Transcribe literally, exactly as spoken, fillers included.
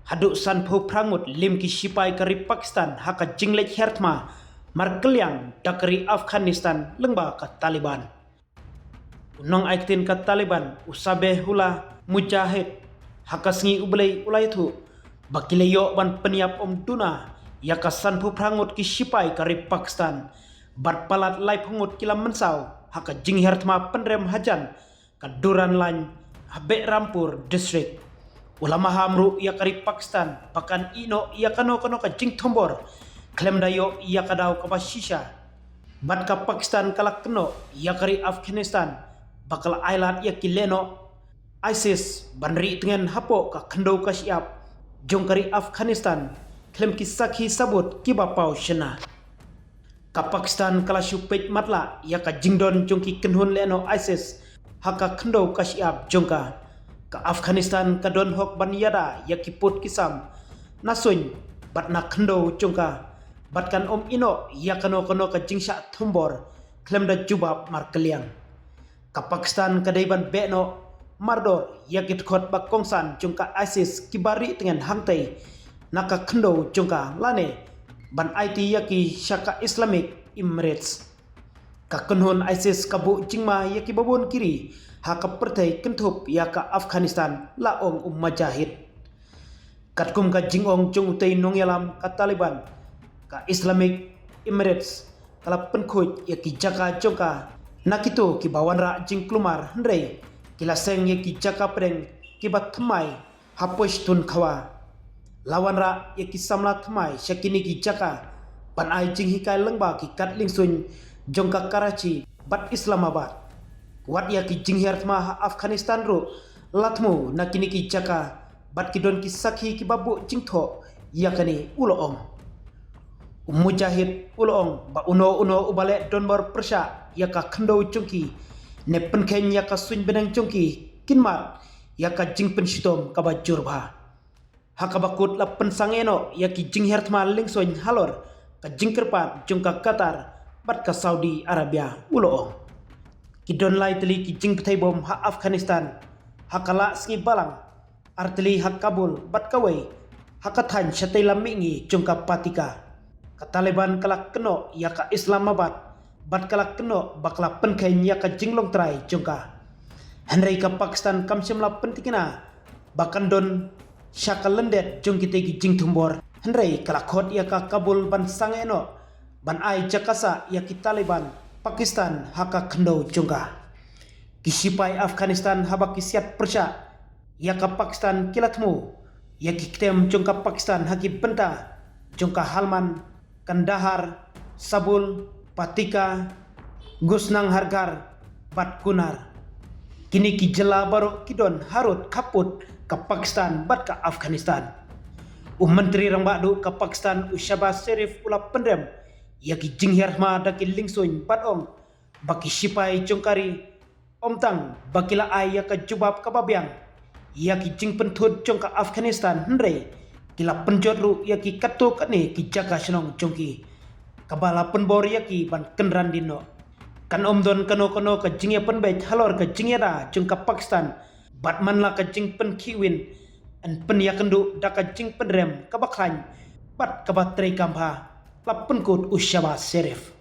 Haduh sanphew phra ngut lim ki shipai ka ri Pakistan ha ka jingleit hiar thma markylliang da ka ri Afghanistan lyngba ka Taliban. U nongaiktien ka Taliban u Zabihullah Mujahid ha ka sngi U Blei u la ïathuh ba ki la ïoh ban pynïap ym duna ïa ka sanphew phra ngut ki shipai ka ri Pakistan bad palat laiphew ngut ki la mynsaw ha ka jinghiar thma pynrem hajan ka Durand Line ha Behrampur District. U la maham ruh ïa ka ri Pakistan ba kan ïeh noh ïa kano kano ka jingthombor khlem da ïoh ïa ka daw kaba shisha. Bad ka Pakistan ka la kynnoh ïa ka ri Afghanistan ba ka la ailad ïa ki lehnoh ISIS ban rieh tngen hapoh ka khyndew ka shyiap jong ka ri Afghanistan khlem ki sakhi sabut kiba paw shynna. Ka Pakistan ka la shu peit matlah ïa ka jingdon jong ki kynhun lehnoh ISIS ha ka khyndew ka shyiap jong ka. Ka Afghanistan ka don hok ban ïada ïa ki pud ki sam na suiñ bad na khyndew jong ka bad kan ym ïeh noh ïa kano kano ka jingshah thombor khlem da jubab markylliang. Ka Pakistan ka dei ban beh noh mardor ïa ki dkhot ba kongsan jong ka ISIS kiba rieh tngen hangtei na ka khyndew jong ka lane ban aiti ïa ki sha ka Islamic Emirates. Ka kynhun ISIS ka buh jingma ïa kiba bun ki ri ha ka pyrthei kynthup ïa ka Afghanistan, la ong u Mujahid. Katkum ka jingong jong utei nongïalam ka Taliban, ka Islamic Emirates ka la pynkhuid ïa ki jaka jong ka na kito kiba wanrah jingkulmar, hynrei ki la seng ïa ki jaka pdeng kiba thymmai ha Pushtunkhawa. La wanrah ïa ki samla thymmai sha kine ki jaka ban ai jinghikai lyngba ki kad liengsuiñ jong ka Karachi bad Islamabad. Wat ïa ki jinghiar thma ha Afghanistan ruh la thmu na kine ki jaka bad ki don ki sakhi kiba buh jingthoh ïa kane, u la ong. U Mujahid u la ong ba uno uno uba leh donbor pyrshah ïa ka khyndew jong ki ne pynkheiñ ïa ka suiñ bneng jong ki, kin mad ïa ka jingpynshitom kaba jur bha. Ha kaba kut la pynsangeh noh ïa ki jinghiar thma liengsuiñ halor ka jingkyrpad jong ka Qatar bad ka Saudi Arabia, u la ong. Ki don lai tylli ki jingpyrthei bom ha Afghanistan ha ka la sngi Balang, ar tylli ha Kabul bad kawei ha ka thaiñ shatei lam mihngi jong ka Paktika. Ka Taliban ka la kynnoh ïa ka Islamabad bad ka la kynnoh ba ka la pynkheiñ ïa ka jinglong trai jong ka. Hynrei ka Pakistan kam shym la pyntikna ba kan don sha ka lyndet jong kitei ki jingthombor, hynrei ka la khot ïa ka Kabul ban sangeh noh ban ai jaka sah ïa ki Taliban Pakistan ha ka khyndew jong ka. Ki shipai Afghanistan haba ki siat pyrshah ïa ka Pakistan ki la thmu ïa ki ktem jong ka Pakistan ha ki bynta jong ka Helmand, Kandahar, Zabul, Paktika, Ghuznangarhar bad Kunar. Kine ki jylla baroh ki don harud khappud ka Pakistan bad ka Afghanistan. U Myntri Rangbah Duh ka Pakistan u Shehbaz Sharif u la pynrem ïa ki jinghiar thma da ki liengsuiñ bad ong ba ki shipai jong ka ri ym tang ba ki la ai ïa ka jubab kaba biang ïa ki jingpynthut jong ka Afghanistan, hynrei ki la pynjot ruh ïa ki katto katne ki jaka shnong jong ki, kaba la pynbor ïa ki ban kynran dien noh. Kan ym don kano kano ka jingïapynbeit halor ka jingïada jong ka Pakistan bad man la ka jingpynkhih win yn pynïakynduh da ka jingpynrem kaba khlaiñ bad kaba treikam bha, la pynkut u Shehbaz Sharif.